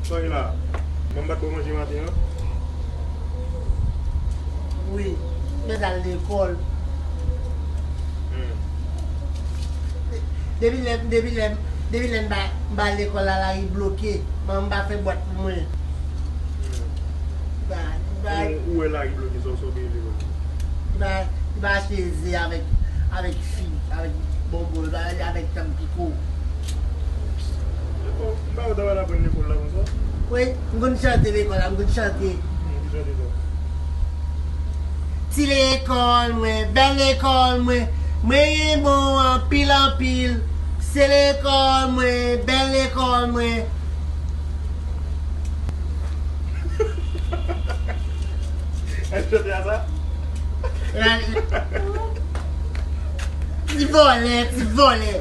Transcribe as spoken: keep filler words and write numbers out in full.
Sa w ye la? Manman pa t ba w manje maten an? Wi, mwen t al lekòl. Hmm. Depi lè, depi lè, depi lè m pa, m pa al lekòl la, lari bloke. Manman m pa fè bwat pou mwen. Hmm. Li pa, li pa, Ou, ou wè lari bloke, sa w sòti lekòl? li pa, li pa achte ze avèk, avèk fi, avèk bonbon, li pa avèk tanm piko. Bon, m pa wè w ta pral aprann lekòl la konsa. Wi, m konn chante lekòl la, m konn chante. Hmm, ki chante sa? Ti lekòl mwen, bèl lekòl mwen, mwen bon anpil anpil. Se lekòl mwen, bèl lekòl mwen. Èske w chante a sa? Ti vòlè, ti vòlè.